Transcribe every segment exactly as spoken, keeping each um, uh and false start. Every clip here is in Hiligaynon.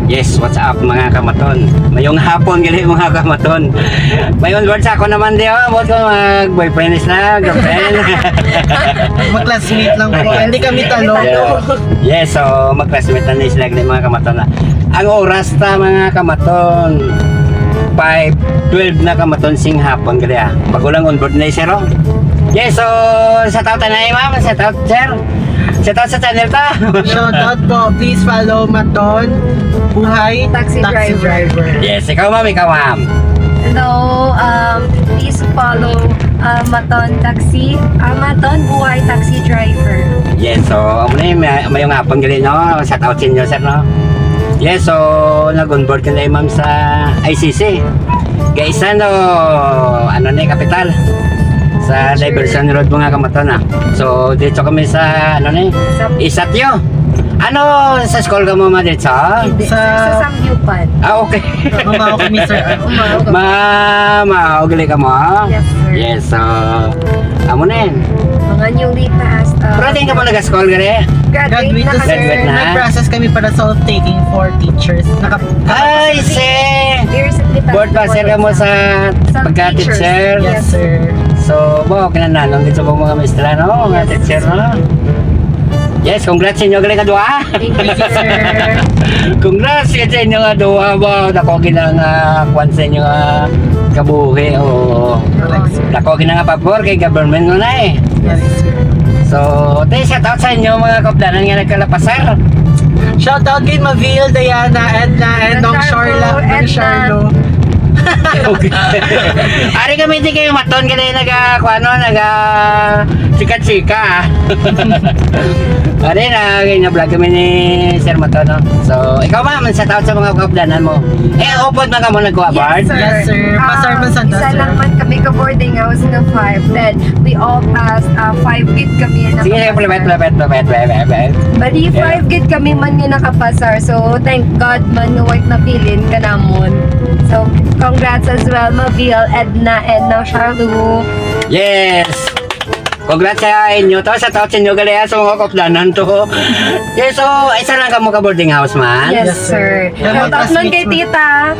Yes, what's up, mga kamaton? Mayong hapon gali, mga kamaton. May onboard sa ako naman di, oh. Buot ko mag-boyfriend is na, girlfriend. Mag-classmate lang po. Hindi kami talo. Yeah. Yes, so mag-classmate na ni sila gali, mga kamaton, ah. Ang oras ta, mga kamaton, five twelve na, kamaton, sing hapon gali, ah. Bago lang onboard na, sir, oh. Yes, so shout out na, ma'am. Shout out, sir. Shout out sa channel ta. Shoutout po. Please follow Maton Buhay Taxi driver. Yes, ikaw, ma'am, ikaw, ma'am. Hello, um, please follow uh, Maton Taxi, uh, Maton Buhay Taxi Driver. Yes, so amo na, may, mayong hapon gali, no? Shout out sa inyo, sir, no? Yes, so nag-onboard ka na, ma'am, sa I C C. Kay isa, no, ano ni, kapital sa Diversion Road, mga kamaton, ah. So dito kami sa, ano ni, Sa Isatyo. Ano, sa school ka mo, ma, dito? Hindi, Sa- sir, sa Samgyupan. Ah, okay. Mamaw kami, sir. Ano? Umaw ka. Ma, ma, ugli ka mo, ha? Yes, sir. Yes, so amo na yun. Mga newly passed. Uh, Pero din ka mo nag-school, gani? Graduate Graduate na na, kasi. sir. Graduate na? Nag-process kami para sa taking four teachers. Naka- Ay, si We recently passed board the passer ka mo board sa exam. Sa pagka-teacher. Teachers. Yes, sir. So, mo, kinananon gid sa mga maestra, no? Mga Yes. Teacher, no? Yes, congrats sa inyo, galing ka duha. Thank you, sir. Congrats sa inyo nga duha, ba? Dako gid ang, ah, kwan sa inyo nga kabuhi, oo. Dako gid nga pabor kay government mo na eh. Yes, sir. So, te, shout out sa inyo mga kaupdanan nga nagkalapasar. Shoutout kay Mavil, Diana, Edna, and Nong Charlo, Charla, Nong Edna. Charlo. Okay. Ari kami di kayo maton kaya naga kuano naga chika-chika, ah. Ari na, na-vlog kami ni Sir Maton, no? So, ikaw, ma'am, shout out sa mga kaupdanan mo. Eh, upod na ka mo nagkuha, Yes, Bard? sir. Yes, sir. Ah, Pasar man sa isa sir. lang man kami ka boarding house nga five. Then, we all passed uh, five gid kami na Sige, lapit, lapit, lapit, lapit, lapit, lapit. Bali, Yeah. Five gid kami man nga nakapasar. So, thank God man nga white napilin ka namon. So, congrats as well, Mavil, Edna, and now Charlo. Yes! Congrats sa inyo to, sa taot sa inyo gali, ah, sa mga kaupdanan to. Yes, so, isa lang ka mo ka boarding house man? Yes, Yes, sir. sir. Shout out man kay tita.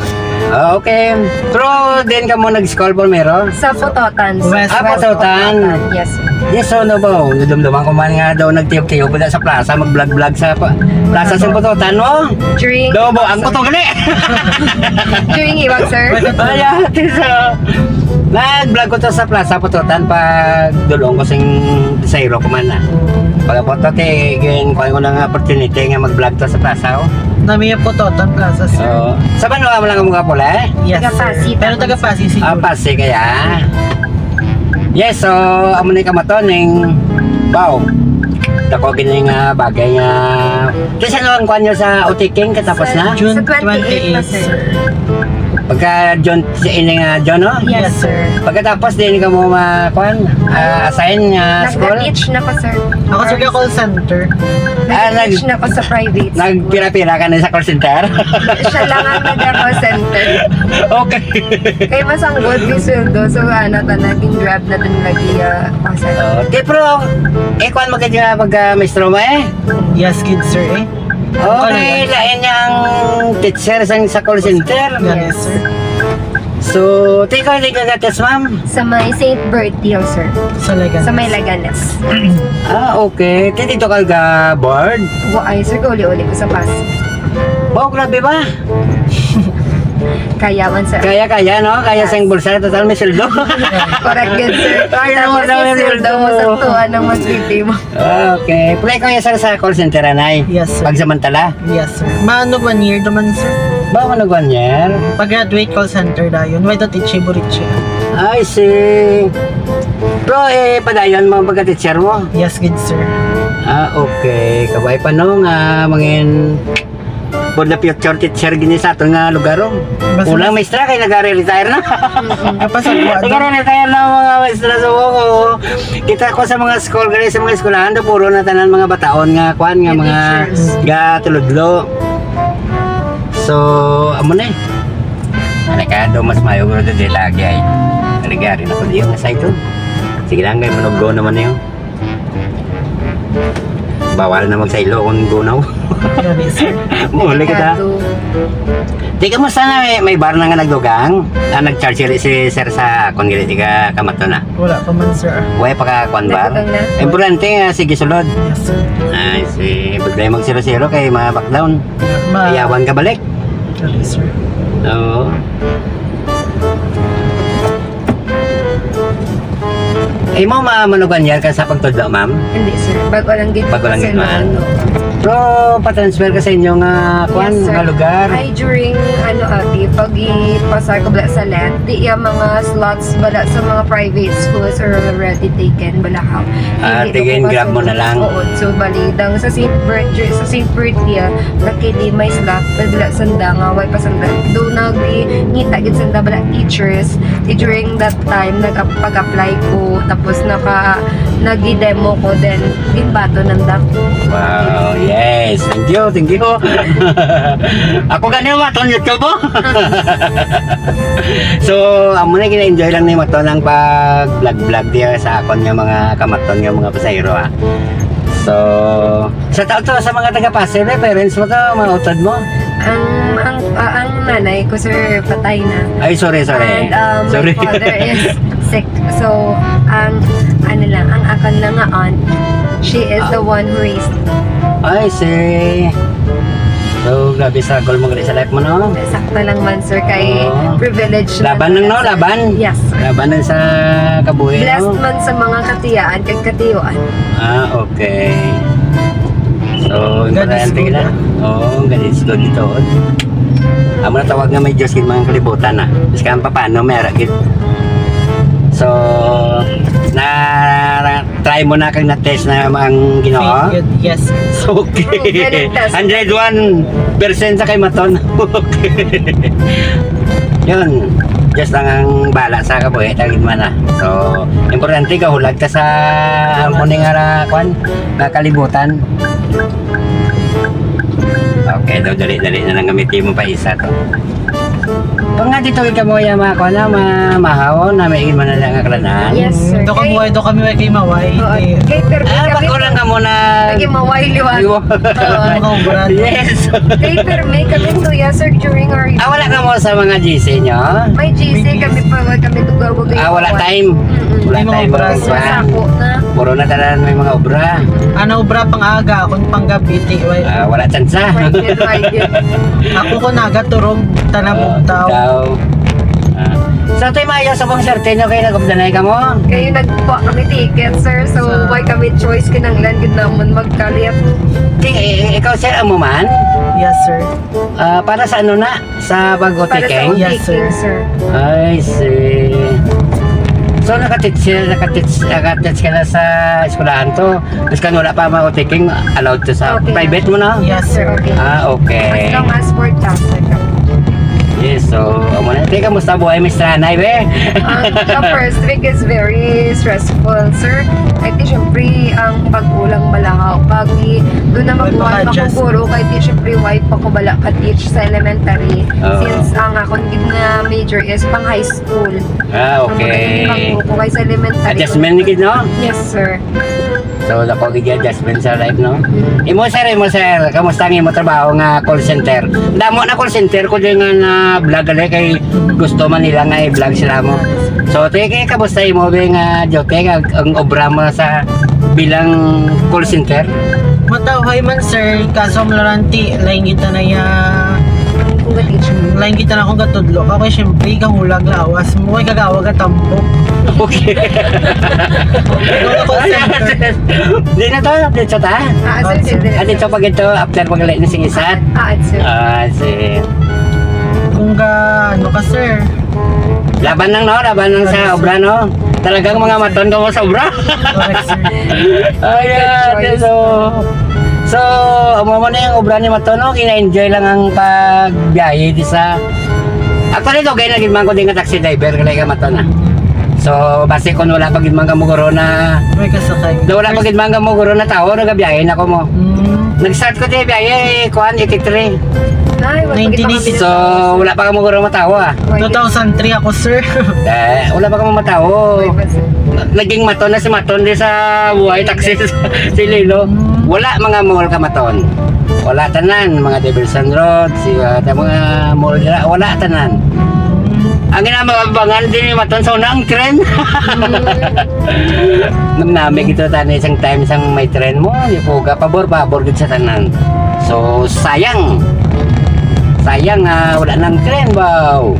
Ah, okay. Pero din ka mo nag-school primero? Sa Pototan. West. Ah, Pototan. Yes, sir. Yes, so, no ba? Nadumduman ko man nga daw nagtiyog-tiyog ko sa plaza, mag-vlog-vlog sa pa- plaza sa Pototan, no? During, Daw ba? Ang puto gali! during iwag, sir. Ay, ate, so, nag-vlog ko to sa plaza, Pototan, pag dulong ko sing desayro ko man na. Pag-abot ko, te, gin, kuha ko ng opportunity nga mag-vlog to sa plaza, oh. Nami yung Pototan Plaza, sir. Oo. Sa Banwa mo lang ang mga pula, eh? Yes, Taga Pasig. sir. Pero taga Pasig, Ah, siguro. Pasig kaya. Yes, so, amo ni kamaton ning baw. Dako gini nga bagay nga. Kasi ano ang kuwan nyo sa Utiking katapos na? June Sa twenty-eight pa, twenty-eight, sir. sir. Pagka June, sa ini nga June, no? Yes, sir. Pagkatapos din ka mo ma kuan, ah, assign nga school. Nag-teach na ko, sir. Ako, sir, ka call center. Ah, nag- Nag-teach na ko sa private. Nagpira-pira ka na sa call center. Siya lang ang nag-call center. Okay. Kaya masanggod yung sweldo. So, ano, ta naging grab na din lagi, ah, pasar. Oh, di, pero, eh, kuan mo ka dyan pag ah, maestro mo eh. Yes, kid, sir, eh. Okay, lain ang teacher sang sa call center. Yes, sir. So, di ka di ka gatas, ma'am? Sa may Saint Bertil, sir. Sa Leganes. Sa may Leganes. Ah, okay. Di dito ka ga-board? Wa ay, sir, kauli-uli ko sa Pasig. Wow, grabe ba? Kaya man, sir. Kaya, kaya, no? Kaya sang bulsa, total may sweldo. Correct, good, sir. Kaya Tapos mo na yung yung sweldo mo sa sweldo. tuwa ng mag-B P M. Okay. Play ko yung sa, sa call center, anay. Yes, sir. Pagsamantala. Yes, sir. Maano one year naman, sir? Ba, ano one year? Pag-graduate call center dayon, why don't teach Burichi? I see. Pero, eh, padayon mo pagka-teacher mo? Yes, good, sir. Ah, okay. Kabay pa, no, nga mangin for the future teacher gini sa aton nga lugar, oh. Basta- Unang maestra kay nagare-retire na. Kapasagwa doon. Nagare-retire na ang mga maestra sa Woko. Kita ko sa mga school, gani sa mga eskwelahan, do puro na tanan mga bataon nga kwan nga Nga mga teachers. Gatuludlo. So, amo na eh. Ano ka, do mas mayo ko dito lagi ay. Nagari na ko diyo nga sa ito. Sige lang, kay manuggo naman niyo. Bawal na magsaylo kung gunaw. Grabe, sir. Muli kita. Delikado. Di, kamusta na? May, may bar na nga nagdugang? Ah, nag-charge gali si sir sa akon gali, di ka kamaton na? Wala pa man, sir. Way pa ka kwan bar? Nagdugang na? Importante nga, sige, sulod. Yes, sir. Ay, si, pag tayo mag-zero-zero kay ma-back down. Ma- Iyawan ka balik? Grabe, sir. Oo. Imo ma-, manuganyan ka sa pagtudlo, ma'am? Hindi, sir. Bago lang gid. Bago lang gid, ma'am. Ano. Pero pa-transfer ka sa inyo nga, kwan, yes, sir, nga lugar? Ay, during, ano, abi, pag ipasar ko bala sa let, di iya mga slots bala sa mga private schools are already taken, bala, ha. Ah, hindi, tigin, grab mo na lang. Oo, so, bali, dang sa Saint Bert-, sa Saint Bert niya, nakidi may slot, bala, sanda nga, way pa sanda. Do nagingita gid sanda, bala, teachers, eh, during that time, nag-, pag-apply ko, tapos naka-, nag-demo ko, then ginbaton nanda ko. Wow, yes. Thank you, thank you. Ako gani, maton yun ka po. So, amo na, gina-enjoy lang ni Maton ang pag-vlog-vlog diya sa akon nga mga kamaton nga mga pasahero, ah. So, shout out to sa mga taga Pasay, may parents mo to, mga utod mo? Ang, ang, ah, ang nanay ko, sir, patay na. Ay, sorry, sorry. And, um, my father is sick. So, ang, ano lang, ang akon lang nga aunt, she is the one who raised me. I see. So, grabe struggle mo gali sa life mo, no? Sakto lang man, sir, kay privilege na. Oo. Laban lang, no? Laban? Yes, sir. Laban lang sa kabuhi, no? Blessed man sa mga katiyaan kag katiyuan. Ah, okay. So, importante gid na. God is good. Oo, God is good ito. Amo na tawag nga may Diyos gid mga kalibutan na. Bisan pa paano, may ara gid. So, na, na-try mo na kag na-test na ang Ginoo? Thank you. Yes. Okay. Proven and tested. Hundred one percent sa kay Maton. Okay. Yun. Diyos lang ang bala sa kabuhi, tagid man na. So, importante, gahulag ka sa amo ni nga, kwan, nga kalibutan. Okay, daw, dali-dali na lang gamitin mo pa isa to. Pag nga dito ka mo, ya, mga, kwan, na, ma-, mahaw, na may iman na lang ang kalanan. Yes, sir. Do kami, do kami may kay Maway. Oo. Eh, kay Permi, ah, kami bako lang ka muna. Kay Maway, liwat. Liwat. Oo. Mga obra, no? Yes. Kay Permi, kami, kuya, sir, during our... Ah, wala ka mo sa mga G C nyo? May G C, kami pa, kami dugaw, Ah, wala time? Mm-mm. Wala time, mga obra, sir. Wala. Sako na. Puro na tanan may mga obra. Ano, obra pang aga, kung pang gabi, di, wala. Ah, wala tsansa. Wala, wala. Ako ko nagaturog, tanang bugtaw. Ah, bugtaw. Ah. So, tay, maayo sa bang, sir, tinyo kayo nag-obdanay ka mo? Kayo nagkuha kami ticket, sir. So, why kami choice? Kinanglan gid namon magkalit. Di, eh, ikaw, sir, amo man? Yes, sir. Ah, para sa ano na? Sa pag-O T K? Para sa O T K, sir. Yes, sir. I see. So, naka-teach, naka-teach, naka-teach ka na sa eskwelahan to? Mas kan wala pa ma-O T K, allowed to sa private mo na? Yes, sir. Okay. Ah, okay. As long as for tax, sir. Yes, so, amo na. Te, kamusta buhay, Miss Tranay, be? Ang, ang first week is very stressful, sir. I think, syempre, ang pagkulang bala, pag i-, doon na mabuhay, makaguro, kay di, syempre, why pa ko bala ka-teach sa elementary? Oo. Since ang akon gid nga major is pang high school. Ah, okay. Ang mga pang-guro ko kay sa elementary. Adjustment ni gid, no? Yes, sir. So, dako gid adjustment sa life, no? Mm. Imo, sir, imo, sir, kamusta ang imo trabaho nga call center? Damo na call center ko din nga na vlog gali kay gusto man nila nga i-vlog sila mo. So, te, kay kamusta imo, be, nga duty, ang, ang obra mo sa bilang call center? Matawhay man, sir, kaso ang laranti, lain kita na ya, lain kita na akong gatudlo. Kaya, syempre, kahulag lawas mo, kay kagawa ka tampok. Okay. Wala ko, sir. Di na to, di sa ta? Ah, sir, sir, sir. Ah, di sa pag ito, after pag-alit na sing isat? Ah, sir. Ah, si Kung ga, ano ka, sir? Laban lang, no? Laban lang sa obra, no? Talagang mga maton ka mo sa obra. Correct, sir. Ay, good choice. So, so, amo man na yung obra ni Maton, no? Kina-enjoy lang ang pagbiyahe di sa, actually, dugay na gid man ko din nga taxi driver, kaya ka Maton, ah. So, basi kung wala pa gid man ka muguro na, may kasakay. Na wala pa gid man ka muguro na tao, nagabiyahe na ko mo. Mm. Nag-start ko di biyahe, kuan, eighty-three. Ay, wala pa gid nineteen eighty-three. So, wala pa ka muguro matawo, ah. Two thousand three ako, sir. Eh, wala pa ka mamatawo. Wala pa, sir. Naging maton na si Maton di sa buhay, taxi si Lilo. Mm. Wala mga mall ka maton. Wala tanan, mga diversion road, si, ah, ta-, mga mall dira, wala tanan. Ang ginamagabangan din yung matan sa unang tren. Namnami kita tani isang time sang may tren mo, yung puga, pabor-pabor gid sa tanan. So, sayang. Sayang nga wala nang tren, wow.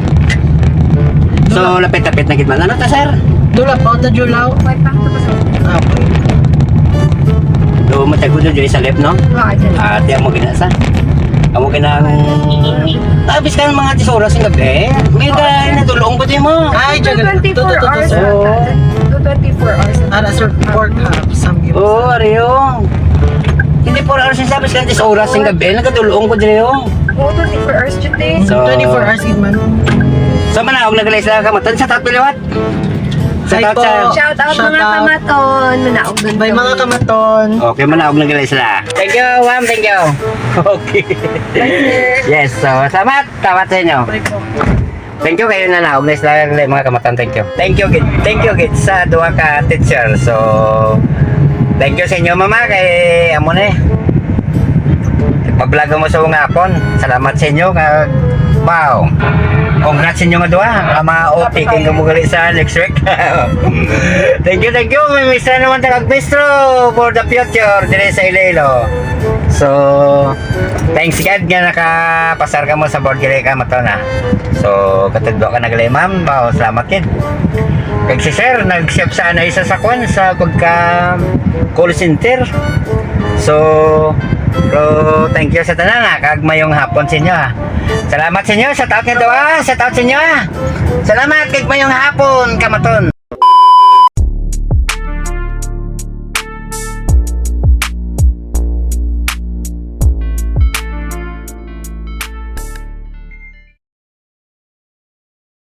So, lapit-lapit na gid man. Ano ta, sir? Dula pa ta, Julaw. May pang to, sir. Ah, okay. Do mo tayo diri sa left, no? Ah, dyan. Ah, di amo gina sa. Amo ginang, ah, biskan mga diyes oras ng gabi. May ka natulong ko din mo. Ay, dyan. Two twenty-four hours. Oo. Two twenty-four hours. Ara, sir, pork hub, samgyup. Oo, ariyo. Hindi four hours yung sabis, kan diyes oras ng gabi. Nagkatulong ko diri, oh. Oo, twenty-four hours duty. So, twenty-four hours gid man. So, manaog na gali sila kamatan sa tatlo liwat. Hi po. Shout out, mga kamaton. Manaog na. May mga kamaton. Okay, manaog na gali sila. Thank you, ma'am. Thank you. Okay. Yes, so, salamat. Salamat sa inyo. Bye po. Thank you kayo na naog na sila, mga kamaton. Thank you. Thank you, gid. Thank you, gid, sa duha ka teacher. So, thank you sa inyo, mama, kay amo ni. Pa-vlog mo sa mga hapon. Salamat sa inyo nga, wow. Congrats sa inyo nga duha. Ang mga O P, kung gumugali sa next week. Thank you, thank you. May misa naman ta kag bistro for the future diri sa Iloilo. So, thanks, gid, nga nakapasar ka mo sa board kay kamaton, ha. So, katudlo ka na gali, ma'am. Wow, salamat, gid. Kag si sir, nag-chef sa, ano, isa sa kwan, sa pagka call center. So, bro, thank you sa tanan, ha, kag mayong hapon sa inyo, ha. Salamat sa inyo, shout out nito, ha. Shout out sa inyo, ha. Salamat, kag mayong hapon, kamaton.